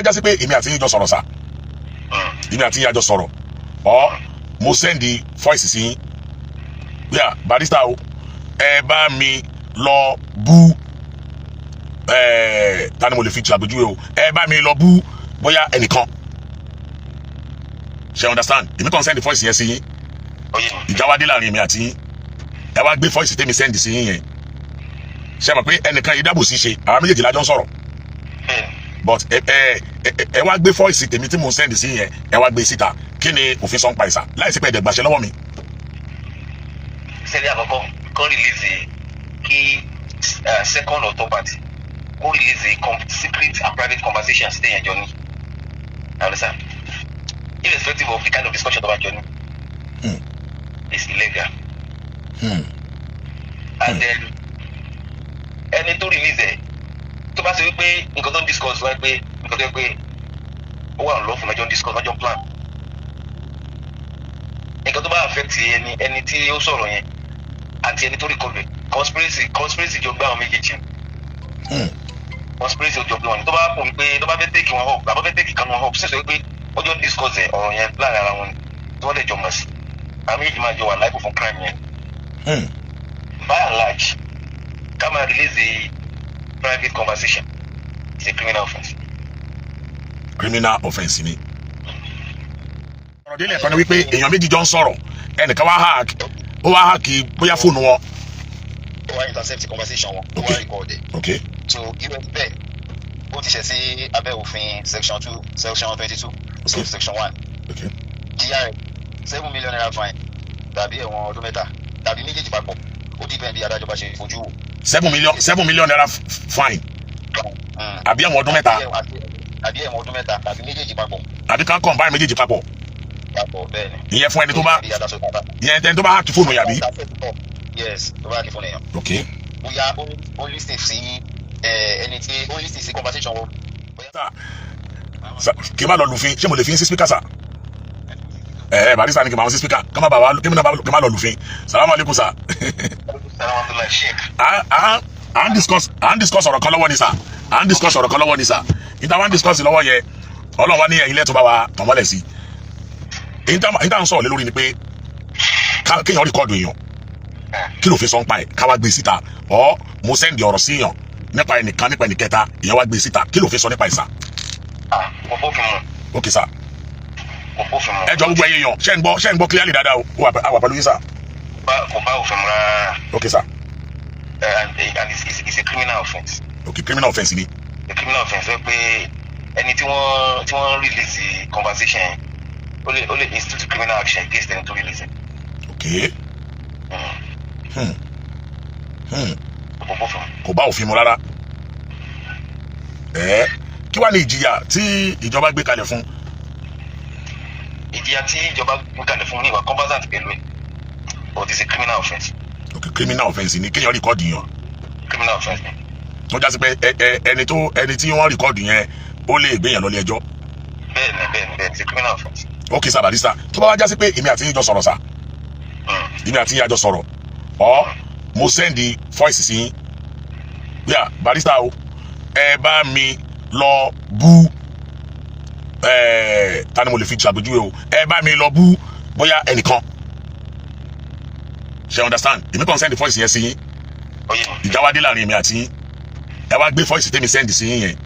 Já sí pé èmi àti yín jọ sọ̀rọ̀ sà, èmi àti yín àjọ sọ̀rọ̀, ọ mo send voice sí yín yà, "Barrister o, ẹ bá mi lọ bú ẹ." Ta ni mo lè fi ṣàpèjúwe o? "Ẹ bá mi lọ bú bóyá ẹnìkan." Ṣe understand? Èmi kàn send voice yẹn sí yín. Ìjà wá dé láàrin èmi àti yín. Ẹ wá gbé voice tèmi send sí yín yẹn. Ṣe mọ̀ pé ẹnìkan yìí dábò sí ṣe, àwọn méjèèjì lájọ ń sọ̀rọ̀, but ẹ wá gbé voice tèmi tí mo send sí yẹn, ẹ wá gbé síta. Kí ni òfin sọ ń pa ìsà láì sí pé ẹ̀dẹ̀ gbàṣẹ lọ́wọ́ mi? Sẹ́ni àkọ́kọ́ kọ́ release kí second or third party kó release secret and private conversations téèyàn jọ ní. I understand, irrespective of the kind of discussion tó bá jọ ní, it's illegal. And then ẹni tó release ẹ, tó bá ṣe wípé nǹkan tó ń discuss wáyé pé nǹkan tó yẹ pé ó wà lọ́fun lọ́jọ́ ń discuss, lọ́jọ́ ń plan, nǹkan tó bá affect ẹni tí ó sọ̀rọ̀ yẹn àti ẹni tó record ẹ̀, conspiracy jọ gbé àwọn méjèèjì. Conspiracy jọ gbé wọn. Tó bá pò wípé tó bá fẹ́ take wọn up, àbá fẹ́ take kan wọn up, ṣẹ̀ṣẹ̀ wípé wọ́n jọ ń discuss ẹ̀ ọ̀rọ̀ yẹn láàrin ara wọn ni, tí wọ́n dẹ̀ jọ mọ̀ sí, àwọn méjèèjì máa jọ wà liable fún crime yẹn. By and large, ká máa release a private conversation is a criminal offence. Criminal offence ni. Ọ̀rọ̀ délé ẹ̀kan ni wípé èèyàn méjì jọ ń sọ̀rọ̀, ẹnìkan wá hack, ó wá hack bóyá fóònù wọn. Ó wá intercept conversation wọn, ó wá record ẹ̀. So irú ẹni bẹ́ẹ̀, ó ti ṣẹ̀ sí abẹ́ òfin section 2, section 22, section 1. Jìyà rẹ̀, ₦7 million fine tàbí ẹ̀wọ̀n ọdún 3 tàbí méjèèjì papọ̀. Ó depend bí adájọ́ bá ṣe fojú wò. ₦7 million fine àbí ẹ̀wọ̀n ọdún 3? Àbí ẹ̀wọ̀n ọdún 3 tàbí méjèèjì papọ̀. Àbí ká combine méjèèjì papọ̀. Papọ̀, bẹ́ẹ̀ ni. Ìyẹn fún ẹni tó bá Bí adájọ́ bá ìyẹn ẹni tó bá hack fóònù yàbí? Yes, tó bá hack fóònù èèyàn. Bóyá ó listen sí ẹni tí ó listen sí conversation wọn. Sir, kí n má lọ lùfin, ṣé mo lè fi sí speaker, sir? Ẹ barrister ni kí n máa wọn sí speaker, kí n má bàa kí n má lọ lùfin. Salamu aleykum, sir. Salamatulahi, sheik. À ń discuss ọ̀rọ̀ kan lọ́wọ́ ni, sir. À ń discuss ọ̀rọ̀ kan lọ́wọ́ ni, sir. Ìta wá ń discuss lọ́wọ́ yẹn, Ọlọ́run wá ní ẹ̀yin lẹ́tọ́ bá wa tàn mọ́lẹ̀ sí èyí tá ń sọ̀rọ̀ lé lórí ni pé kéèyàn record èèyàn, kí ló fi sọ ń pa ẹ̀, ká wá gbé síta. Ọ́ mo send ọ̀rọ̀ sí èèyàn nípa ẹnìkan, nípa ẹnìkẹta, èèyàn wá gbé síta, kí ló fi sọ nípa ìsà? Ah, kò bófin mu. Ok, sir. Kò bófin mu. Ẹ jọ, gbogbo ẹ̀yin èèyàn, ṣé ń gbọ́ clearly dáadáa o? Ó wà pẹ̀lú yín, sir. Kò bá òfin mu rárá. Ok, sir. And it's a criminal offence. Ok, criminal offence ni. A criminal offence ẹ pé ẹni tí wọ́n release conversation yẹn, ó lè institute criminal action against ẹni tó release it. Ok. Kò bófin mu. Kò bá òfin mu rárá. Ẹ kí wàá ní ìjìyà tí ìjọba gbé kalẹ̀ fún? Ìjìyà tí ìjọba gbé kalẹ̀ fún ní ìwà conversant pẹ̀lú ẹ̀, but it's a criminal offence. Ok, criminal offence ni kéèyàn record yàn. Criminal offence ni. Tó jásí pé ẹ ẹ ẹni tó ẹni tí wọ́n record yẹn, ó lè gbé yàn lọ ilé ẹjọ́. Bẹ́ẹ̀ni, it's a criminal offence. Ok, sir. Barrister, tó bá wá jásí pé èmi àti yín jọ sọ̀rọ̀, sir, èmi àti yín àjọ sọ̀rọ̀, ọ mo send voice sí yín yà, "Barrister o, ẹ bá mi lọ bú ẹ." Ta ni mo lè fi ṣàpèjúwe o? "Ẹ bá mi lọ bú bóyá ẹnìkan." Ṣe understand? Èmi kàn send voice yẹn sí yín. Ó yé mi. Ìjà wá dé láàrin èmi àti yín. Ẹ wá gbé voice tèmi send sí yín yẹn.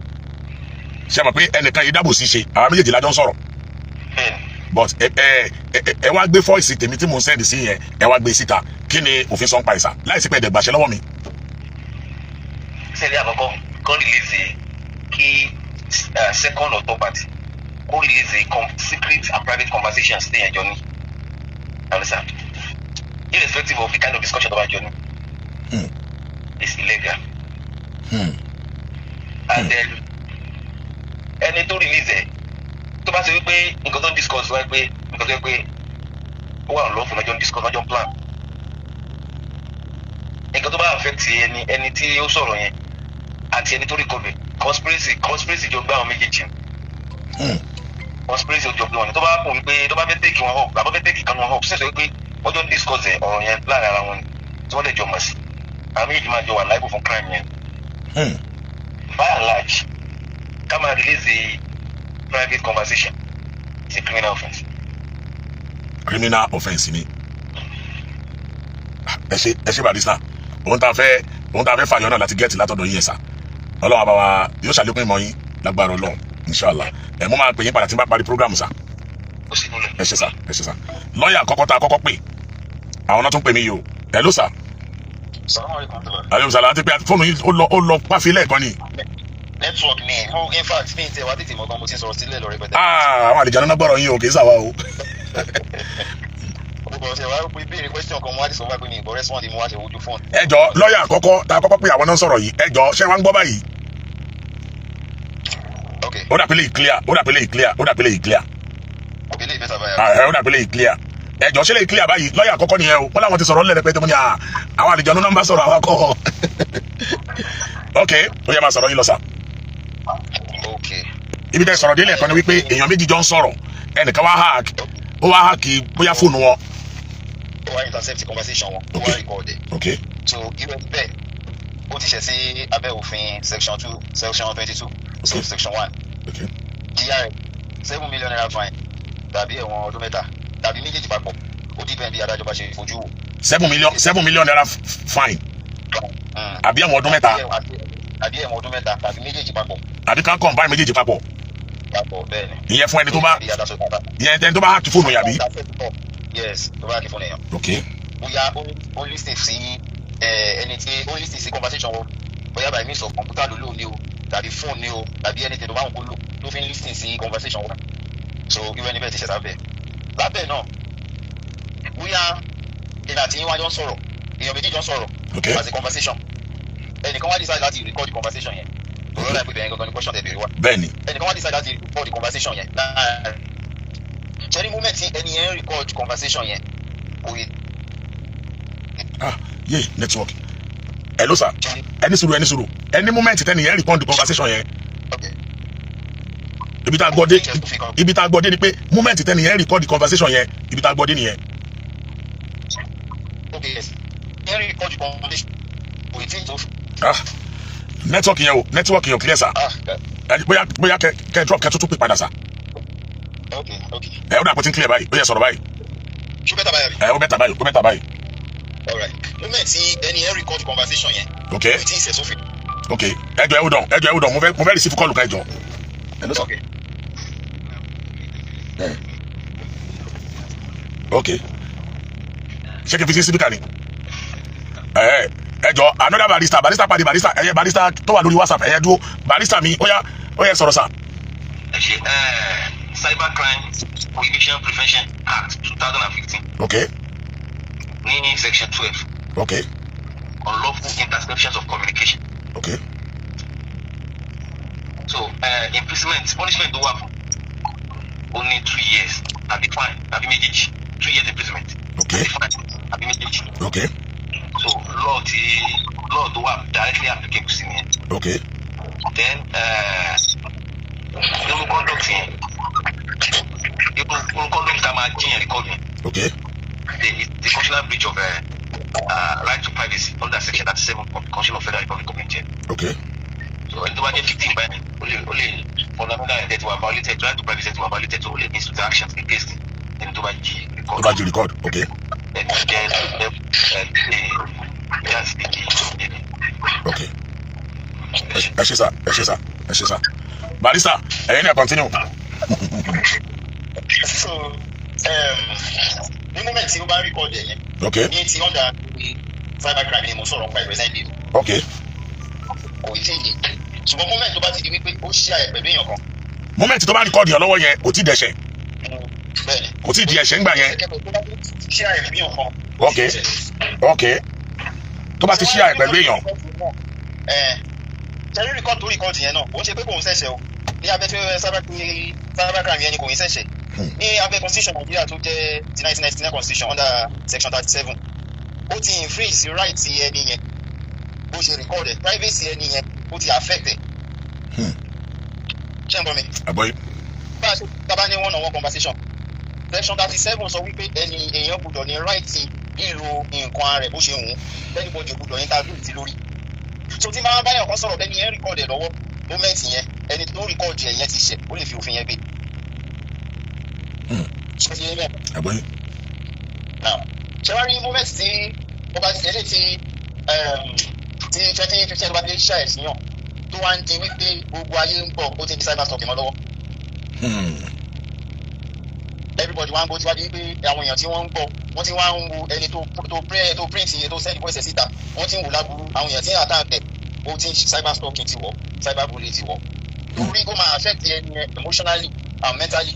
Ṣe mọ̀ pé ẹnìkan yìí dábò sí ṣe, àwọn méjèèjì lájọ ń sọ̀rọ̀, but ẹ wá gbé voice tèmi tí mo ń send sí yẹn, ẹ wá gbé síta. Kí ni òfin sọ ń pa ìsà láìsí pé ẹ̀dẹ̀ gbàṣẹ lọ́wọ́ mi? Sẹ́ni àkọ́kọ́ kọ́ release kí second or third party kó release secret and private conversations téèyàn jọ ní, understand, irrespective of the kind of discussion tó bá jọ ní, it's illegal. And then ẹni tó release ẹ, tó bá ṣe wípé nǹkan tó ń discuss wáyé pé nǹkan tó yẹ pé ó wà lọ́fun lọ́jọ́ ń discuss, lọ́jọ́ ń plan, nǹkan tó bá affect ẹni tí ó sọ̀rọ̀ yẹn àti ẹni tó record ẹ̀, conspiracy jọ gbé àwọn méjèèjì. Conspiracy jọ gbé wọn ni. Tó bá pò wípé tó bá fẹ́ take wọn up, àbá fẹ́ take kan wọn up, ṣẹ̀ṣẹ̀ wípé wọ́n jọ ń discuss ẹ̀ ọ̀rọ̀ yẹn láàrin ara wọn ni, tí wọ́n lè jọ mọ̀ sí, àwọn méjèèjì máa jọ wà liable fún crime yẹn. By and large, ká máa release Private conversation is a criminal offence. Criminal offence ni. Ẹ ṣe, ẹ ṣe, barrister. Ohun tá a fẹ́ fàyọ náà láti get látọ̀dọ̀ yín yẹn sà. Ọlọ́run àbáwá yóò ṣàlékún ìmọ̀ yín lágbára Ọlọ́run, inshallah. Ẹ mo máa pè yín padà tí n bá parí program, sà. Ó sì múlẹ̀. Ẹ ṣe sà, ẹ ṣe sà. Lọ́ọ̀yà àkọ́kọ́ tá a kọ́kọ́ pè, àwọn náà tún pè mí yìí o. Hello, sà. Salaam alaikum. Aleykum salaam. Àti pé fóònù yìí ó lọ pàfi lẹ́ẹ̀kan ni. Network ni mo, in fact, mi tẹ wá tètè mọ̀ gan, mo ti sọ̀rọ̀ sílẹ̀ lọ rẹpẹtẹ. Ah, àwọn àlejò náà gbọ́rọ̀ yín o, kì í sàwa o. Mo kàn ṣe wá pé béèrè question kan, mo wá ti sọ wá pé mi ìgbọ́ respond, mo wá ṣe ojú fóònù. Ẹ jọ, lọ́ọ̀yà àkọ́kọ́ tá a kọ́kọ́ pè, àwọn náà sọ̀rọ̀ yìí. Ẹ jọ, ṣé wàá ń gbọ́ báyìí? Ok. Ó dà pé lè clear, ó dà pé lè clear, ó dà pé lè clear. Ok, lè fẹ́ sábà yà. Ah, ẹ ó dà pé lè clear. Ẹ jọ, ṣé lè clear báyìí? Lọ́ọ̀yà àkọ́kọ́ nìyẹn o. Wọ́n láwọn ti sọ̀rọ̀ lẹ́rẹ̀pẹ́ tó mú ní à àwọn àlejò náà ń bá sọ̀rọ̀, àwọn akọ́. Ok, ó yẹ máa sọ̀rọ̀ yín lọ, sà. Ok. Ibi tẹ́ sọ̀rọ̀ délẹ̀ kan ni wípé èèyàn méjì jọ ń sọ̀rọ̀, ẹnìkan wá hack, ó wá hack bóyá fóònù wọn. Ó wá intercept conversation wọn, ó wá record ẹ̀. So irú ẹni bẹ́ẹ̀, ó ti ṣẹ̀ sí abẹ́ òfin section 2, section 22, subsection 1. Jìyà rẹ̀, ₦7 million fine tàbí ẹ̀wọ̀n ọdún 3 tàbí méjèèjì papọ̀. Ó depend bí adájọ́ bá ṣe fojú wò. ₦7 million fine àbí ẹ̀wọ̀n ọdún 3. Àbí ẹ̀wọ̀n ọdún 3 tàbí méjèèjì papọ̀. Àbí ká combine méjèèjì papọ̀. Papọ̀, bẹ́ẹ̀ ni. Ìyẹn fún ẹni tó bá Bí adájọ́ bá ìyẹn ẹni tó bá hack fóònù yàbí. Yes, tó bá hack fóònù èèyàn. Bóyá ó listen sí ẹni tí ó listen sí conversation wọn, bóyá by means of computer ló lò ní o, tàbí phone ní o, tàbí anything tó bá wọn kó lò tó fi ń listen sí conversation wọn. So irú ẹni bẹ́ẹ̀ ti ṣẹ̀ sábẹ́ lábẹ́ náà. Bóyá èmi àti yín wá jọ ń sọ̀rọ̀, èèyàn méjì jọ ń sọ̀rọ̀ as a conversation, ẹnìkan wá decide láti record the conversation yẹn. Òróró láìpẹ́ bẹ̀rẹ̀ gangan ni question tẹ̀ bèrè wá. Bẹ́ẹ̀ ni. Ẹnìkan wá decide láti record the conversation yẹn láàárín ṣẹ́ni. Moment tí ẹni yẹn ń record conversation yẹn, kò yẹ. Ah, yé, network. Hello, sir. Ẹni sùúrù, ẹni sùúrù. Ẹni moment tẹ́ni yẹn record the conversation yẹn. Ibi tá a gbọ́ dé ni pé moment tẹ́ni yẹn record the conversation yẹn, ibi tá a gbọ́ dé nìyẹn. Okay, yes, yẹn record the conversation, kò tí ì tó. Ah, network yẹn o, network yẹn o clear, sir. Ah. Bóyá kẹ drop, kẹ tuntun pè padà, sir. Ok. Ẹ ó dà pé tí ń clear báyìí. Ó yẹ sọ̀rọ̀ báyìí. Ṣó better báyìí? Ẹ ó better báyìí, ó better báyìí. Alright, moment tí ẹni yẹn record conversation yẹn, kò tí ì ṣẹ̀ sófin. Ok, ẹ jọ, ẹ hold on. Ẹ jọ, ẹ hold on. Mo fẹ́ receive call kan, ẹ jọ. Hello, sir. Ok. Ok, ṣé kí n fi sí speaker ni? Ẹ jọ, another barrister, barrister padi, barrister ẹyẹ, barrister tó wà lórí WhatsApp, ẹyẹ dúró. Barrister mi, ó yá, ó yẹ sọ̀rọ̀, sà. Ẹ ṣe. Cybercrime Prohibition Prevention Act 2015 ní section 12, unlawful interceptions of communication. So imprisonment, punishment tó wà fún ó ní 2 years tàbí fine tàbí méjèèjì, 2 years imprisonment tàbí fine tàbí méjèèjì. So law tó wà directly applicable sí nìyẹn. Then irú conduct yẹn, irú conduct tá a máa jíyàn record yẹn, the constitutional breach of right to privacy under section 37 of the Constitution of Federal Republic of Nigeria. So ẹni tó bá jẹ́ victim báyìí, ó lè fundamental right ti wà violated, right to privacy ti wà violated, so ó lè institute actions against ẹni tó bá jí Tó record. bá jí record, ok. Ẹni jẹ́ ẹ ẹ ẹ ẹ Ok, ẹ ṣe sà, ẹ ṣe sà, ẹ ṣe sà. Barrister, ẹ̀yin náà continue. So ní moment tí ó bá record ẹ̀ yẹn, ní ti under cyber crime ni mo sọ̀rọ̀ nípa presently. Kò tí ì, ṣùgbọ́n moment tó bá ti di wípé ó ṣe àyẹ̀ pẹ̀lú èèyàn kan. Moment tó bá record yẹn lọ́wọ́ yẹn, kò tí ì dẹ̀ṣẹ̀? Bẹ́ẹ̀ni. Kò tí ì di ẹ̀ṣẹ̀ ńgbà yẹn? Tó bá ti ṣe àyẹ̀ pẹ̀lú èèyàn kan. Ok, tó bá ti ṣí àyè pẹ̀lú èèyàn. Ṣẹ́rí record tó record yẹn náà, kò ń ṣe pé kò ń ṣẹ̀ṣẹ̀ o. Ní abẹ́ tí cyber crime yẹn ni kò ń ṣẹ̀ṣẹ̀. Ní abẹ́ constitution Nàìjíríà tó jẹ́ ti 1999 constitution, under section 37, ó ti infringe right ẹni yẹn. Bó ṣe record ẹ̀, privacy ẹni yẹn, ó ti affect ẹ̀. Ṣé ń gbọ́ mi? Àgbọ̀yé. Bá a ṣe tábà ní one on one conversation, section 37 sọ wípé ẹni èèyàn gbọ́dọ̀ ní right lílo nǹkan ara rẹ̀ bó ṣe wù ú, anybody gbọ́dọ̀ interview ti lórí. So tí máa báyọ̀ kan sọ̀rọ̀, bẹ́ni yẹn record ẹ̀ lọ́wọ́, moment yẹn, Ẹni tó record ẹ̀ yẹn ti ṣẹ̀, ó lè fi òfin yẹn gbé. Ṣé ti yé bẹ́ẹ̀? Àgbọ́yé. Now, ṣé wàá rí moment tí ó bá eléyìí tí 2015 tó bá ti ṣe àìsíyàn, tó wá ń di wípé gbogbo ayé ń gbọ́, ó ti di cyber stalking mọ́ lọ́wọ́. Everybody wá ń gbọ́, tí wá di wípé àwọn èèyàn tí wọ́n ń gbọ́, wọ́n ti wá ń wo ẹni tó print yẹn, tó send voice síta, wọ́n ti ń wò láburú. Àwọn èèyàn tí ń attack ẹ̀, ó ti ń cyber stalking ti wọ̀, cyber bullying ti wọ̀, torí ó máa affect ẹni yẹn emotionally and mentally.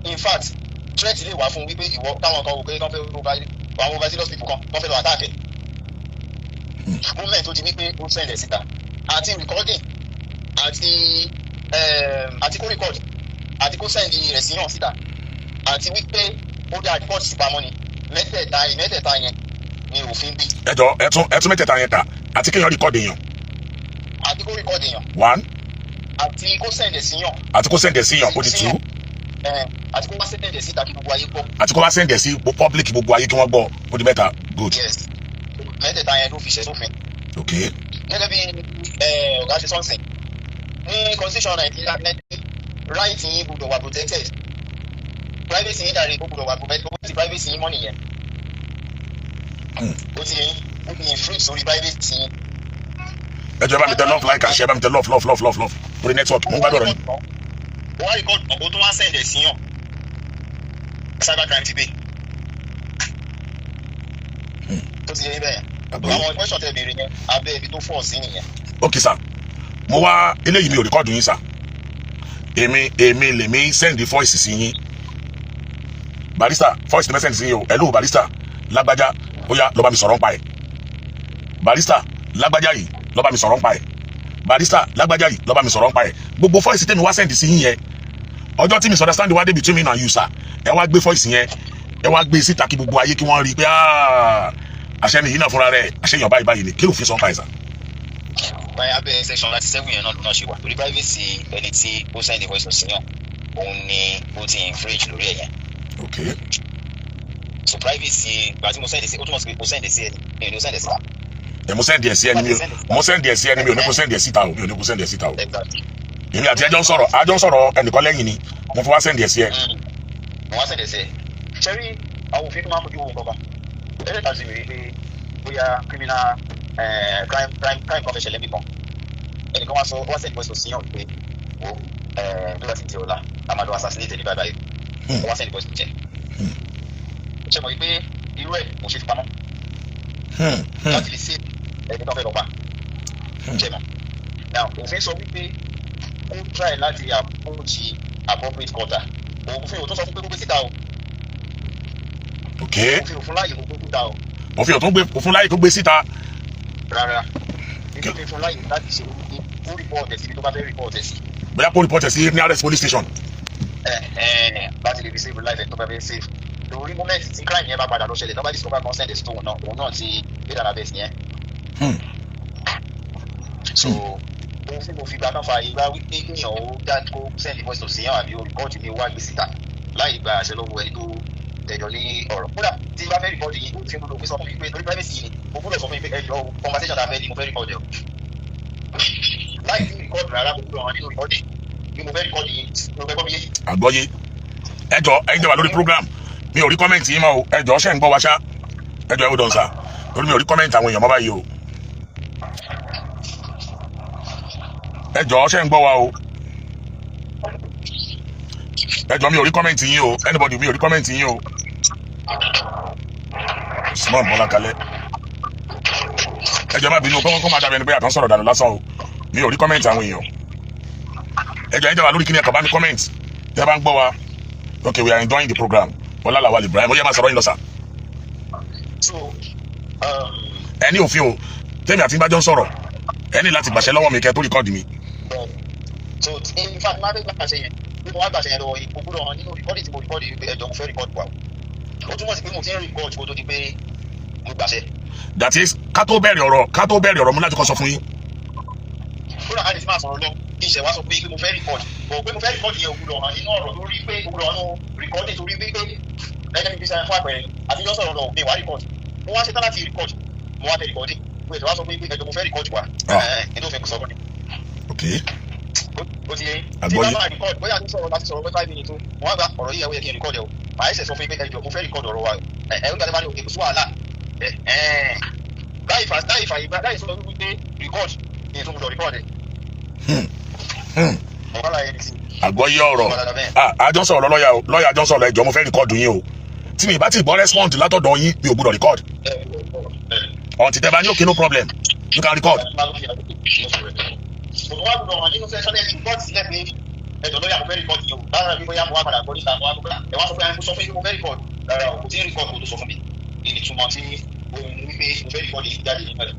In fact, threat lè wà fún wípé ìwọ táwọn kan wò pé kán fẹ́ over, àwọn overzealous people kan wọ́n fẹ́ lọ attack ẹ̀. Moment tó di wípé ó send ẹ̀ síta, àti recording, àti kó record, àti kó send rẹ̀ síyàn síta, àti wípé ó dá record sí pamọ́ ni, mẹ́tẹ̀ẹ̀ta yẹn ni òfin gbé. Ẹ jọ, ẹ tún mẹ́tẹ̀ẹ̀ta yẹn kà. Àti kéèyàn record èèyàn. Àti kó record èèyàn. One. Àti kó send ẹ̀ síyàn. Àti kó send ẹ̀ síyàn, ó di two. Àti kó wá send ẹ̀ síta kí gbogbo ayé gbọ́. Àti kó wá send ẹ̀ sí public, gbogbo ayé kí wọ́n gbọ́, ó di mẹ́ta. Good. Yes, mẹ́tẹ̀ẹ̀ta yẹn ló fi ṣẹ̀ sófin. Gẹ́gẹ́ bí ọ̀gá ṣe sọ́nsìn, ní constitution Nàìjíríà, right yín gbọ́dọ̀ wà protected, privacy yín dàrí, ó gbọ́dọ̀ wà protected. Ó ti privacy yín mọ́ nìyẹn. Ó ti yín, ó ti infringe sórí privacy yín. Ẹ jọ, ẹ bá mi tẹ love, like and share. Ẹ bá mi tẹ love, love, love, love, love lórí network. Mo ń gbádùn ọ̀rọ̀ yín. Wọ́n á record, ó tún wá send ẹ̀ síyàn, cyber crime ti gbé. Tó ti yé yín bẹ́ẹ̀? Àgbọ́yé. Àwọn question tẹ́ béèrè yẹn, abẹ́ ibi tó fọ̀ sí nìyẹn. Ok sir, mo wá eléyìí, mi ò record yín sir. Èmi lèmi send voice sí yín. Barrister, voice ni mo send sí yín o. Hello barrister lágbájá, ó yá, lọ bá mi sọ̀rọ̀ ń pa ẹ̀. Barrister lágbájá yìí, lọ bá mi sọ̀rọ̀ ń pa ẹ̀. Barrister lágbájá yìí, lọ bá mi sọ̀rọ̀ ń pa ẹ̀. Gbogbo voice tèmi wá send sí yín yẹn, ọjọ́ tí misunderstanding wá dé between me and you sir, ẹ wá gbé voice yẹn, ẹ wá gbé síta kí gbogbo ayé kí wọ́n rí i pé, "Ah, àṣẹ nìyí náà fúnra rẹ̀, àṣẹ yàn báyìí báyìí ni." Kí ló fi sọ ń pa ẹ̀ sir? Báyìí, abẹ́ section 37 yẹn náà ló náà ṣe wà, torí privacy ẹni tí ó send voice note síyàn, òun ni ó ti infringe lórí ẹ̀ yẹn. So privacy, ìgbà tí mo send sí, ó túmọ̀ sí pé mo send sí ẹni, mi ò ní o send síta. Ẹ mo send ẹ sí ẹni, mi ò mo send ẹ sí ẹni, mi ò ní kó send ẹ síta o, mi ò ní kó send ẹ síta o. Exactly. Èmi àti ẹjọ́ ń sọ̀rọ̀, àjọ ń sọ̀rọ̀ ẹnìkan lẹ́yìn ni mo fi wá send ẹ sí ẹ. Mo wá send sí ẹ. Ṣe rí àwọn òfin tó máa ń fojú wo nǹkan kan ẹlẹ́ta sì rí pé bóyá criminal crime kan fẹ́ ṣẹlẹ̀ níbì kan, ẹnìkan wá sọ, wá send voice note síyàn pé o tó bá ti di ọ̀la, a máa lọ assassinate ẹni báyìí báyìí. Ó wá send voice note yẹn. Ṣe mọ̀ wípé irú ẹ̀ kò ṣe fi pamọ́ láti lè save ẹni tó fẹ́ lọ pa? Ṣe mọ̀ now, òfin sọ wípé ó try láti approach appropriate quarter. Òfin ò tó sọ fún pé kó gbé síta o. Òfin ò fún láàyè kó gbé síta o. Òfin ò tún gbé òfin láyè kó gbé síta. Rárá, òfin fún láàyè láti ṣe wípé kó report ẹ̀ síbi tó bá fẹ́ report ẹ̀ sí. Bóyá kó report ẹ sí nearest police station. Ẹ ẹ láti lè fi save life ẹ̀ tó bá fẹ́ save, torí moment tí crime yẹn bá padà lọ ṣẹlẹ̀, tó bá discover consent ẹ̀ sí tóun náà, òun náà ti aid and abet yẹn. So òfin mo fi gba kan fa ìgbà wípé kéèyàn ó dá kó send voice note síyàn àbí ó record mi wá gbé síta láì gba àṣẹ lọ́wọ́ ẹni tó tẹ̀jọ́ ní ọ̀rọ̀. Kódà tí bá fẹ́ record yìí, òfin gbọ́dọ̀ pé sọ fún mi pé, torí privacy yìí ni, mo gbọ́dọ̀ sọ fún mi pé, "Ẹ jọ̀ọ́ o, conversation tá a fẹ́ ní, mo fẹ́ record ẹ̀ o." Láì sí record rárá, mo gbọ́dọ̀ hàn nínú recording bí mo fẹ́ record yìí, mo fẹ́ gbọ́ mi yé. Àgbọ́yé. Ẹ jọ, ẹ̀yin tẹ́ wà lórí program, mi ò rí comment yín mọ́ o. Ẹ jọ, ṣe ń gbọ́ wa ṣá? Ẹ jọ, ẹ hold on sir, torí mi ò rí comment àwọn èèyàn mọ́ báyìí o. Ẹ jọ, ṣe ń gbọ́ wa o? Ẹ jọ, mi ò rí comment yín o. Anybody, mi ò rí comment yín o. Usman Bọ́lá kalẹ̀. Ẹ jọ, má bínú, kọ́kọ́ máa dàbí ẹni pé àtọ́ sọ̀rọ̀ dànù lásán o. Mi ò rí comment àwọn èèyàn. Ẹ jọ, ẹ̀yin tẹ́ wà lórí kíni, ẹ kàn bá mi comment tẹ́ bá ń gbọ́ wa. Okay, we are enjoying the program. Ọlálàwálì Ibrahim, ó yẹ máa sọ̀rọ̀ yín lọ sà. So Ẹ ní òfin o, tẹ́mi àti bájọ́ ń sọ̀rọ̀, ẹ ní láti gbàṣẹ lọ́wọ́ mi kẹ́ tó record mi. So in fact, máa fẹ́ gbàṣẹ yẹn, bí mo wá gbàṣẹ yẹn lọ́wọ́ yìí, mo gbọ́dọ̀ hàn nínú record tí mo record yìí pé, "Ẹ jọ̀ọ́, mo fẹ́ record wa o." Ó túmọ̀ sí pé mo ti ń record kó tó di pé mo gbàṣẹ. That is, ká tó bẹ̀rẹ̀ ọ̀rọ̀, mo láti kọ́ sọ fún yín. Kódà ká lè fi máa sọ̀rọ̀ lọ, kí n ṣẹ̀ wá sọ pé mo fẹ́ record bọ̀, pé mo fẹ́ record yẹn, ò gbọ́dọ̀ hàn nínú ọ̀rọ̀, tó rí pé ò gbọ́dọ̀ hàn nínú record, torí pé gẹ́gẹ́ bí sẹ́yìn fún àpẹẹrẹ, àtijọ́ sọ̀rọ̀ lọ, mi wá record, mo wá ṣetán láti record, mo wá tẹ recording, mo ṣẹ̀ wá sọ pé, "Ẹ jọ̀ọ́, mo fẹ́ record wa." Ah. Ẹ̀ ní tó fi sọ fún mi. Ok. Ó ti yé yín? Tí Àgbọ́yé. bá máa record, bóyá ní sọ̀rọ̀ láti sọ̀rọ̀ pé 5 minutes o, wọ́n á gba ọ̀rọ̀ yìí, ẹ̀ ó yẹ kí n record ẹ̀ o, màá ṣẹ̀ sọ fún yín pé ẹ jọ̀ọ́, mo fẹ́ record ọ̀rọ̀ wa o. Ẹ ẹ ń gbàdúrà bá ní òkè, kò sí wàhálà. Ẹ ẹ láì fà láì fà ìgbà láì sọ wípé record ní ètò ìgbọ̀dọ̀ record ẹ̀. Ọ̀gá láyé ní sí. Àgbọ́yé ọ̀rọ̀. Ah, àjọ sọ̀rọ̀ lọ lọ́ọ̀yà o, lọ́ọ̀yà, àjọ sọ̀rọ̀. Ẹ jọ̀ọ́, mo fẹ́ record yín o. Tí mi bá ti gbọ́ respond látọ̀dọ̀ yín, mi ò gbọ́dọ̀ record until tẹ́ bá ní okay, no problem, you can record. Mo wá gbọ́dọ̀ hàn nínú sẹ́sọ́lẹ̀ record sílẹ̀ pé ẹ̀jọ̀ lọ́ọ̀yà, mo fẹ́ record yìí o. Lára bí bóyá mo wá padà gbọ́ níta, mo wá gbọ́, ẹ wá sọ pé mo sọ fún yín pé mo fẹ́ record. Rárá o, kò tí ń record kò tó sọ fún mi. Kí ni túmọ̀ tí ohun wípé mo fẹ́ record yìí jáde nínú ẹ̀?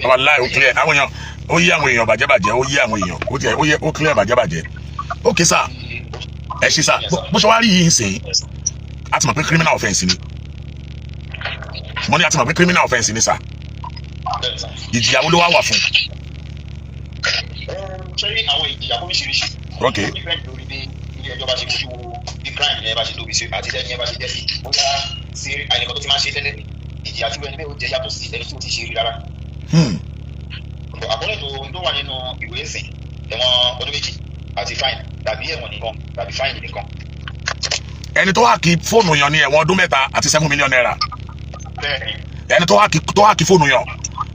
Wàláì, ó clear àwọn èèyàn, ó yé àwọn èèyàn bàjẹ́bàjẹ́, ó yé àwọn èèyàn, ó tiẹ̀ ó yé, ó clear bàjẹ́bàjẹ́. Ok sir, ẹ ṣe sir. Bó ṣe wá rí yìí ń sìn, a ti mọ̀ pé criminal offence ni. Mo ní a ti mọ̀ pé criminal offence ni sir. Ìjìyà wo ló wá wà fún? Ṣé àwọn ìjìyà oríṣiríṣi. Ó depend lórí bí ilé ẹjọ́ bá ṣe fojú wo bí crime yẹn bá ṣe tóbi sí àti ẹni yẹn bá ṣe jẹ́ sí. Bóyá sí àìníkan tó ti máa ń ṣe tẹ́lẹ̀ ni, ìjìyà tí ẹni bẹ́ẹ̀ ó jẹ́ yàtọ̀ sí ẹni tí ó ti ṣe rí rárá. Àkọọ́lẹ̀ tó wà nínú ìwé ìsìn, ẹ̀wọ̀n ọdún 2 àti fine, tàbí ẹ̀wọ̀n nìkan, tàbí fine nìkan. Ẹni tó hack fóònù yàn ní ẹ̀wọ̀n ọdún 3 àti ₦7 million. Bẹ́ẹ̀ni. Ẹni tó hack fóònù yàn,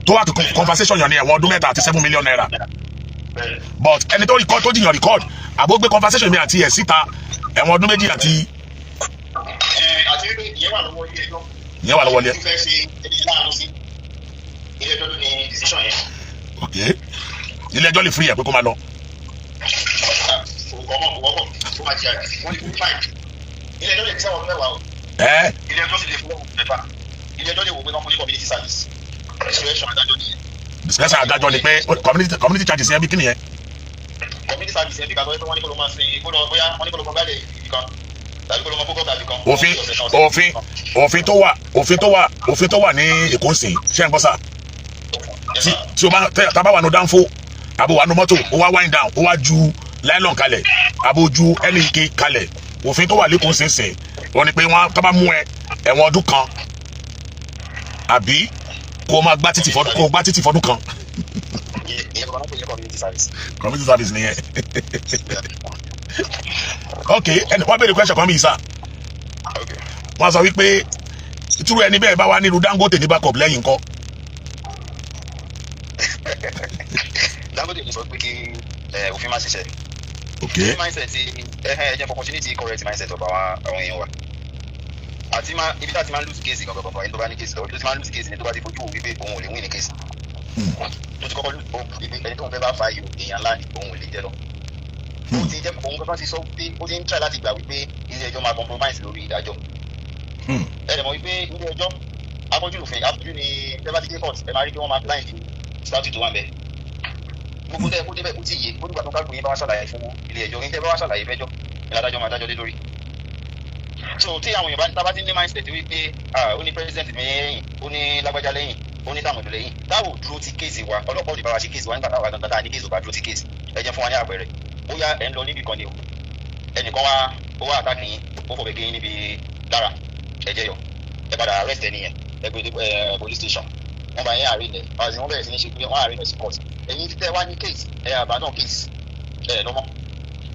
tó hack conversation yàn ní ẹ̀wọ̀n ọdún 3 àti ₦7 million. Bẹ́ẹ̀ni. But ẹni tó record, tó jiyàn record àbó gbé conversation mi àti ẹ̀ síta, ẹ̀wọ̀n ọdún 2 àti Ẹ àti wípé ìyẹn wà lọ́wọ́ ilé ẹjọ́. Ìyẹn wà lọ́wọ́ ilé. Tó fẹ́ ṣe ẹni láàánú sí, ilé ẹjọ́ ló ní decision yẹn. Ok, ilé ẹjọ́ lè free ẹ̀ pé kó máa lọ. Ọmọ kò wọ́pọ̀ tó máa jìyà, wọ́n lè fún fine. Ilé ẹjọ́ lè fi sẹ́wọ̀n ọdún 10 o. Ẹ Ilé ẹjọ́ sì lè fún ọdún 6. Ilé ẹjọ́ lè wò pé wọ́n fún ní community service. Discretion adájọ́ nìyẹn. Discretion adájọ́ ni pé community charges yẹn bí kí nìyẹn? Community service yẹn bí ká sọ pé wọ́n ní kó ló máa sin, kó lọ, bóyá wọ́n ní kó lọ máa gbálẹ̀ ibì kan tàbí kó lọ máa fókọ̀ tàbí kan. Òfin tó wà ní Èkó ń sìn, ṣé ń gbọ́ sà? Tí o bá tá a bá wà ní dánfó àbò wà ní mọ́tò, ó wá wind down, ó wá ju nylon kalẹ̀ àbò ju ẹni ike kalẹ̀, òfin tó wà lẹ́kọ̀ọ́ ń sìn sìn wọ́n ní pé wọ́n tó bá mú ẹ, ẹ̀wọ̀n ọdún 1 àbí kó o gbá títì fọdún 1. Ìyẹn kọ́ ló ń pè ní community service. Community service nìyẹn. Ok, ẹni wọ́n béèrè question kan bí sà. Wọ́n sọ wípé ìtúrú ẹni bẹ́ẹ̀ bá wà nílùú Dangote ní backup lẹ́yìn ńkọ́? Dangote ní sọ pé kí òfin má ṣiṣẹ́. Mindset ti ẹ jẹ́ opportunity, correct mindset of àwọn èèyàn wa àti máa ibi tá a ti máa ń lose case gangan gangan. Ẹni tó bá ní case lọ́wọ́, tó ti máa ń lose case ni tó bá ti fojú wò wípé òun ò lè win ní case, tó ti kọ́kọ́ lose hope wípé ẹni tó ń fẹ́ bá fa yìí, èèyàn ńlá ni, òun ò lè jẹ́ lọ. Ó ti jẹ́ òun kankan ti sọ pé ó ti ń try láti gbà wípé ilé ẹjọ́ máa compromise lórí ìdájọ́. Ẹ dẹ̀ mọ̀ wípé ilé ẹjọ́ afọ́jú òfin afọ́jú ni. Ẹ bá ti dé court, ẹ máa rí pé wọ́n máa blind statute tó wà ń bẹ̀. Gbogbo tẹ́ ẹ kó débẹ̀ kó tí yé ó nígbà tó kálukú yín bá wá ṣàlàyé fún ilé ẹjọ́ yín, tẹ́ bá wá ṣàlàyé fẹ́jọ́ ní adájọ́ máa dájọ́ lé lórí. So tí àwọn èèyàn bá tá bá ti ní mindset wípé ah, ó ní president mi lẹ́yìn, ó ní lágbájá lẹ́yìn, ó ní tàmọ̀dù lẹ́yìn, táwọn ò dúró ti case wa, ọlọ́pàá ò lè bá wa ṣe case wa nígbà táwa gangan tá a ní case ò bá dúró ti case. Ẹ jẹ́ fún wa ní àpẹẹrẹ. Bóyá ẹ̀ ń lọ níbì kan ni o, ẹnìkan wá, ó wá attack yín, ó fọ̀bẹ gé yín níbi lára, ẹ̀jẹ̀ yọ, ẹ padà arrest ẹni yẹn, ẹ gbé dé police station, wọ́n bá yín arraign ẹ̀, àti wọ́n bẹ̀rẹ̀ sí ní ṣe pé wọ́n arraign ẹ̀ sí court. Ẹ̀yin tẹ́ wá ní case, ẹ abandon case, ẹ lọ́mọ,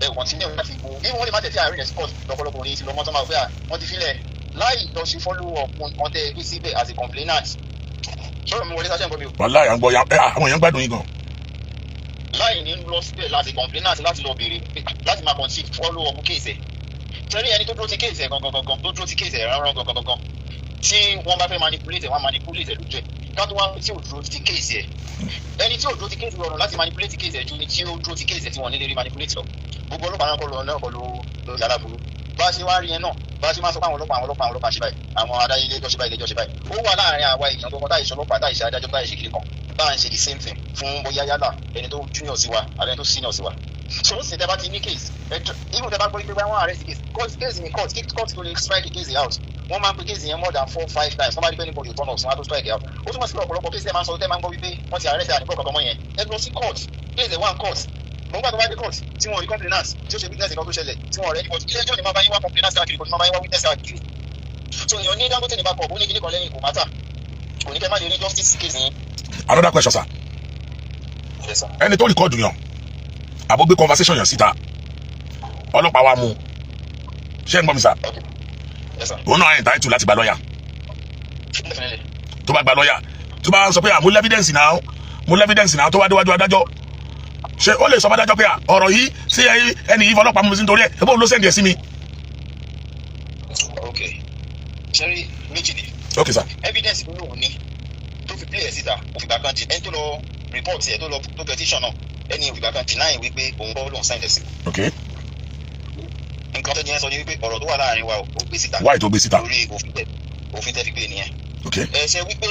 ẹ continue láti wo bí wọ́n lè má tẹ̀sí arraign ẹ̀ sí court. Lọ́pọ̀lọpọ̀ ní ti lọ́mọ tó máa gbé à wọ́n ti filẹ̀ láì lọ ṣe follow up nǹkan tẹ́ ẹ gbé síbẹ̀ as a complainant. Sọ̀rọ̀ mi wọlé sáṣẹ́ nǹkan mi o. Wàláhì, à ń gbọ́ ya ẹ, àwọn èèyàn gbádùn yín gan. Láì ní lọ síbẹ̀ láti complainant, láti lọ béèrè, láti máa continue follow up case ẹ̀ tẹ́lẹ̀. Ẹni tó dúró ti case ẹ̀ gangan gangan, tó dúró ti case ẹ̀ rárá gangan gangan, tí wọ́n bá fẹ́ manipulate ẹ̀, wọ́n manipulate ẹ̀ lójú ẹ̀. Ká tó wá tí ò dúró ti case ẹ̀, ẹni tí ò dúró ti case rọrùn láti manipulate case ẹ̀ ju ni tí ó dúró ti case ẹ̀ tí wọ́n nílé rí manipulate lọ. Gbogbo ọlọ́pàá náà kọ́ lọ náà kọ́ ló ló yàrá burú. Bá a ṣe wá rí yẹn náà, bá a ṣe máa sọ pé àwọn ọlọ́pàá, àwọn ọlọ́pàá, àwọn ọlọ́pàá ṣe báyìí, àwọn adájọ́ ilé ẹjọ́ ṣe báyìí, ilé ẹjọ́ ṣe báyìí, ó wà láàárín àwa èèyàn gbogbo táyì ṣe ọlọ́pàá, táyì ṣe adájọ́, táyì ṣe kiri kan, bá à ń ṣe the same thing fún bóyá yálà ẹni tó junior sí wa àbí ẹni tó senior sí wa. So ó sì tẹ́ bá ti ní case, even tẹ́ bá gbọ́ pé wọ́n arrest case, court case ní court, kí court tó lè strike the case out, wọ́n máa ń pe case yẹn more than four five times. Wọ́n bá rí pé anybody turn up, wọ́n á tó strike out. Ó túmọ̀ sí pé ọ̀pọ̀lọpọ̀ case tẹ́ máa ń sọ, tẹ́ máa ń gbọ́ wípé wọ́n ti arrest àdìgbò kankan mọ́ yẹn, ẹ lọ sí court, case ẹ̀ wà ní court. Mo ń gbà tó bá dé court tí wọ́n rí complainant tí ó ṣe witness nǹkan tó ṣẹlẹ̀, tí wọ́n rẹ́ anybody, ilé ẹjọ́ ni máa bá yín wá complainant káàkiri, kò ní máa bá yín wá witness káàkiri. So èèyàn ní Dangote ní backup, ó ní kíní kan lẹ́yìn, kò matter, kò ní kẹ́ má lè rí justice case yín. Another question, sir. Yes, sir. Ẹni tó record yàn àbó gbé conversation yàn síta, ọlọ́pàá wa mú. Ṣé ń gbọ́ mi, sir? Okay. Yes, sir. Òun náà entitled láti gba lọ́ọ̀yà. Definitely. Tó bá gba lọ́ọ̀yà, tó bá sọ pé à, mo evidence náà, mo evidence náà, tó bá déwájú adájọ́, ṣé ó lè sọ fádájọ́ pé à, ọ̀rọ̀ yìí sí ẹni yìí fọlọ́pàá mú mi sí nítorí ẹ̀ ebó ló send ẹ̀ sí mi? Okay. Ṣẹ́rí, méjì ni. Ok, sir. Evidence tó lóun ní tó fi play ẹ̀ síta, òfìgbà kan di ẹni tó lọ report ẹ̀, tó lọ tó petition náà, ẹni òfìgbà kan deny wípé òun kọ́ lóun sign ẹ̀ sí. Nǹkan tó ní ẹ sọ ni wípé ọ̀rọ̀ tó wà láàrin wa, ó gbé síta. Why tó gbé síta? Lórí òfin tẹ fi gbé nìyẹn. Ẹ ṣe wípé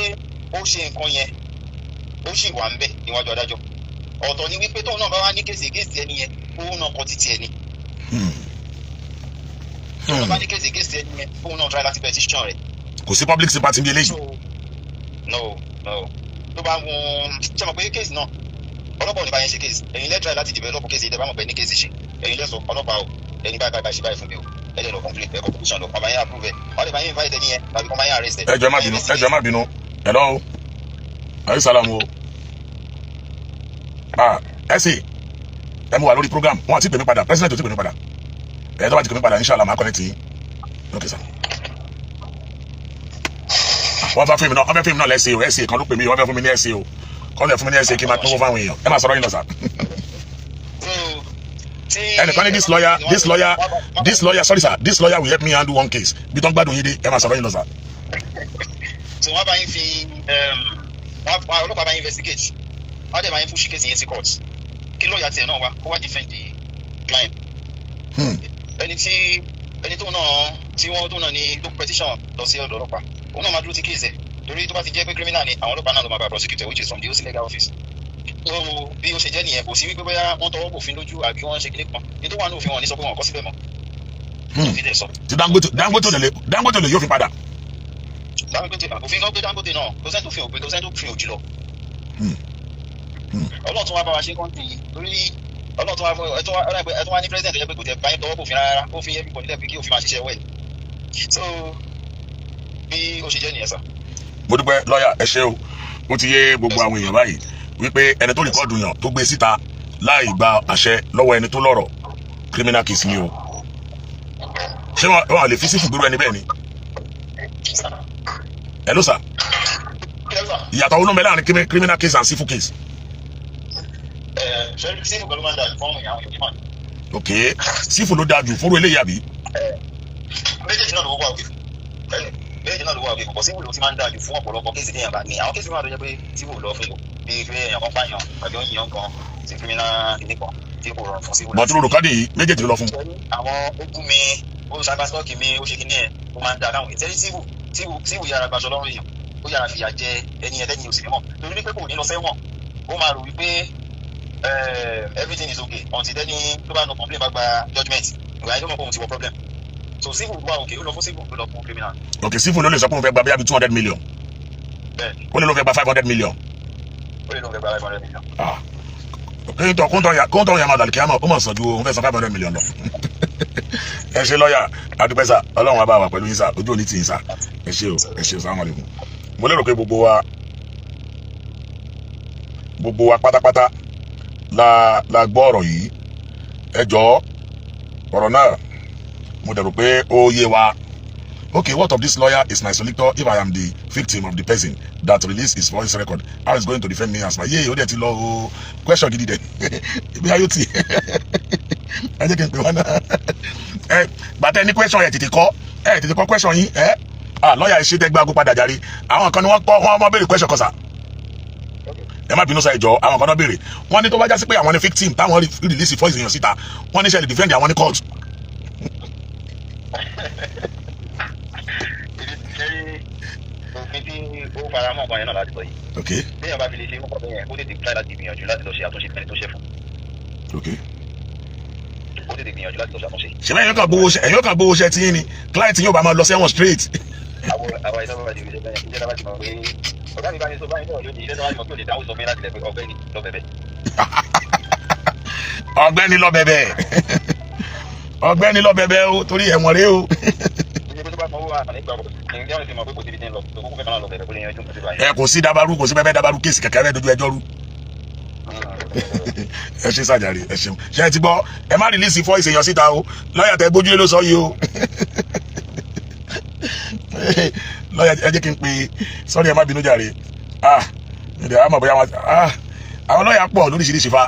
ó ṣe nǹkan yẹn, ó sì wà ń bẹ̀ níwájú adájọ́. Ọ̀tọ̀ ni wípé tóun náà bá wá ní case against ẹni yẹn, òun náà kọ títí ẹni. Tóun náà bá ní case against ẹni yẹn, òun náà try láti petition rẹ̀. Kò sí public sympathy bí eléyìí. So no, tó bá wọn ṣe mọ̀ pé case náà, ọlọ́pàá ò ní bá yẹn ṣe case. Ẹ̀yin lẹ́ try láti develop case yìí. Tẹ́ bá mọ̀ pé ní case ṣe, ẹ̀yin lẹ́ sọ ọlọ́pàá o, ẹni báyìí báyìí báyìí ṣe báyìí fún mi o. Ẹ lè lọ complain, ẹ kọ petition lọ, wọ́n bá yẹn approve ẹ, wọ́n lè bá yẹn invite ẹni yẹn tàbí kọ́ bá yẹn arrest ẹ. Ẹ jọ̀ọ́, ẹ má bínú. Ẹ jọ̀ọ́, ẹ má bínú. Hello, ayi salam o. Ah, ẹ sì ẹ mú wa lórí program. Wọn àti pè mí padà, president ò ti pè mí padà. Ẹ tó bá ti pè mí padà, inshallah, máa connect yín. Ok, sir. Wọ́n fẹ́ fún mi náà, wọ́n fẹ́ fún mi náà lẹ́sẹ̀ o. Ẹ̀sẹ̀ kan ló pè mí, wọ́n fẹ́ fún mi ní ẹ̀sẹ̀ o. Kọ́ lè fún mi ní ẹ̀sẹ̀ kí n máa pínwó fáwọn èèyàn. Ẹ máa sọ̀rọ̀ yín lọ, sir. So tí Ẹnìkan ní this lawyer, sorry sir, this lawyer will help me handle one case bí tó ń gbádùn yín dé. Ẹ máa sọ̀rọ̀ yín lọ, sir. So wọ́n bá yín fi wọ́n ọlọ́pàá bá yín investigate, wọ́n dẹ̀ bá yín push case yẹn sí court, kí lọ́ọ̀yà tiẹ̀ náà wá kó wá defend the client. Ẹni tí ẹni tó náà tí wọ́n tó náà ní tó petition lọ sí ọ̀dọ̀ ọlọ́pàá, òun náà máa dúró ti case ẹ̀, torí tó bá ti jẹ́ pé criminal ni, àwọn ọlọ́pàá náà ló máa bá prosecute, which is from the OC legal office. So bí ó ṣe jẹ́ nìyẹn. Kò sí wípé bóyá wọ́n tọwọ́ bòfin lójú àbí wọ́n ṣe kíní kan ní tó wà ní òfin, wọn ní sọ pé wọn kọ́ síbẹ̀ mọ́. Òfin dẹ̀ sọ. Tí Dangote lè yóò fi padà. Dangote, òfin kan gbé Dangote náà, kò sẹ́ni tó fi òpin, kò sẹ́ni tó fi òjì lọ. Ọlọ́run tún wá bá wa ṣe country yìí, torí Ọlọ́run tún wá fún ẹ tún wá ní president tó jẹ́ pé kò tẹ̀ báyìí tọwọ́ bòfin rárá. Ó fi everybody lẹ́bi kí òfin máa ṣiṣẹ́ wẹ̀. So bí ó ṣe jẹ́ nìyẹn, sir. Mo dúpẹ́, lọ́ọ̀yà, ẹ ṣé o. Ó ti yé gbogbo àwọn èèyàn báyìí wípé ẹni tó record yàn, tó gbé síta láì gba àṣẹ lọ́wọ́ ẹni tó lọ́rọ̀, criminal case ni o. Ṣé wọn lè fi sí fìgbérú ẹni bẹ́ẹ̀ ni? Hello, sir. Ìyàtọ̀ wo ló ń bẹ láàrin criminal case and civil case? Ṣe civil pẹ̀lú máa ń dà fún àwọn èèyàn mọ̀. Ok, civil ló dáa jù fúnrú eléyìí, àbí? Méjèèjì náà ló wà òkè, méjèèjì náà ló wà òkè. Kò civil ló ti máa ń dáa jù fún ọ̀pọ̀lọpọ̀ case téèyàn bá ní. Àwọn case máa tó jẹ́ pé civil lọ fún lò, bíi pé èèyàn kan pààyàn àbí ó yìnyín kan ti criminal kìíní kan tí kò rọrùn fún civil. But olùkọ́dé yìí, méjèèjì ló lọ fún. Àwọn ogun mi, ó cyberstalk mi, ó ṣe kíní ẹ̀, ó máa ń dáa káwọn ìtẹ́rí civil. Civil yára gbaṣọ lọ́rùn èèyàn, ó yára fìyà jẹ ẹni ẹ̀ tẹ́ni ò sì ní mọ̀, torí wípé kò ní lọ sẹ́wọ̀n. Ó máa rò wípé everything is okay until tẹ́ni tó bá no complain bá gba judgement. Ìgbà yẹn ló mọ̀ pé òun ti wọ problem. So civil wà okay, ó lọ fún civil, ó lọ fún criminal. Ok, civil ló lè sọ pé òun fẹ́ gba bíi 200 million. Bẹ́ẹ̀. Ó lè ló fẹ́ gba 500 million. Ó lè lóun fẹ́ gba 500 million. Ah, kóńtọ̀ ya máa dàlùkì àmọ́ ó mọ̀ sàn ju òun fẹ́ san 500 million lọ. Ẹ ṣe, lọ́ọ̀yà, adúpẹ́ sir. Ọlọ́run á bá wà pẹ̀lú yín, sir. Ojú òní tì yín, sir. Ẹ ṣe o, ẹ ṣe o. Salamu alaykum. Mo lérò pé gbogbo wa pátápátá la gbọ́ ọ̀rọ̀ yìí. Ẹ jọ̀ọ́, ọ̀rọ̀ náà, mo dẹ̀ rò pé ó yé wa. Okay, what of this lawyer is my solicitor? If I am the victim of the person that released his voice record, how is going to defend me as my yé? Ó dẹ̀ ti lọ o. Question gidi dẹ̀ ibi ayé ti. Ẹ jẹ́ kí n pè wọ́n náà. Ẹ gbàtẹ́ ní question yẹn, tètè kọ́, ẹ tètè kọ́ question yín. Ẹ ah, lọ́ọ̀yà, ẹ ṣe tẹ́ gbágo padà jàre. Àwọn kan ni wọ́n kọ́, wọ́n mọ́ béèrè question kan, sir. Ẹ má bínú, sir, ìjọ àwọn kan náà béèrè. Wọ́n ní tó bá já sí pé àwọn ni victim táwọn release voice èèyàn síta, wọ́n ní ṣe lè defend àwọn ní court? Ṣẹ́rí, òfin tí ó fara mọ́ ọ̀kan yẹn náà láti sọ yìí. Téèyàn bá fi lè ṣe irú nǹkan bẹ́ẹ̀ yẹn, ó tètè try láti gbìyànjú láti lọ ṣe àtúnṣe fẹ́ni tó ṣẹ̀ fún. Ó tètè gbìyànjú láti lọ ṣe àtúnṣe. Ṣe bẹ́ẹ̀ ẹ̀yọ́ kan gbowó ṣẹ́ tí yín ni client yóò bá máa lọ sẹ́wọ̀n straight. Àwọn iṣẹ́ bá ti fi ṣe bẹ́ẹ̀, iṣẹ́ bá ti mọ̀ pé ọ̀gá mi bá ní sọ báyìí náà lónìí, iṣẹ́ tó bá ti mọ̀ pé ò lè dáhùn, sọ fún yín láti lẹ̀ pé ọ̀gbẹ́ni, lọ bẹ̀bẹ̀. Ọ̀gbẹ́ni, lọ bẹ̀bẹ̀. Ọ̀gbẹ́ni, lọ bẹ̀bẹ̀ o, torí ẹ̀wọ̀n rèé o. Iye pé tó bá sanwó àtàlẹ́ ìgbà ìgbà ìgbà ti mọ̀ pé kò síbi tí ń lọ tó kúkú fẹ́ kàn lọ bẹ̀bẹ̀ kó lè yanjú nǹkan tí báyìí. Ẹ kò sí dabaru, kò sí bẹ́ẹ̀ dabaru case kẹ̀kẹ́ bẹ́ẹ̀ dojú ẹjọ́ rú. Ẹ ṣe sàjàre, ẹ ṣeun. Ṣe ẹ ti gbọ́? Ẹ má release voice èèyàn síta o. Lọ́ọ̀yà tẹ gbójúlé ló sọ yìí o. Lọ́ọ̀yà, ẹ jẹ́ kí n pe, sorry, ẹ má bínú jàre. Ah, ǹdẹ̀ àmọ̀ bóyá wọn, ah, àwọn lọ́ọ̀yà pọ̀ lóríṣiríṣi fa.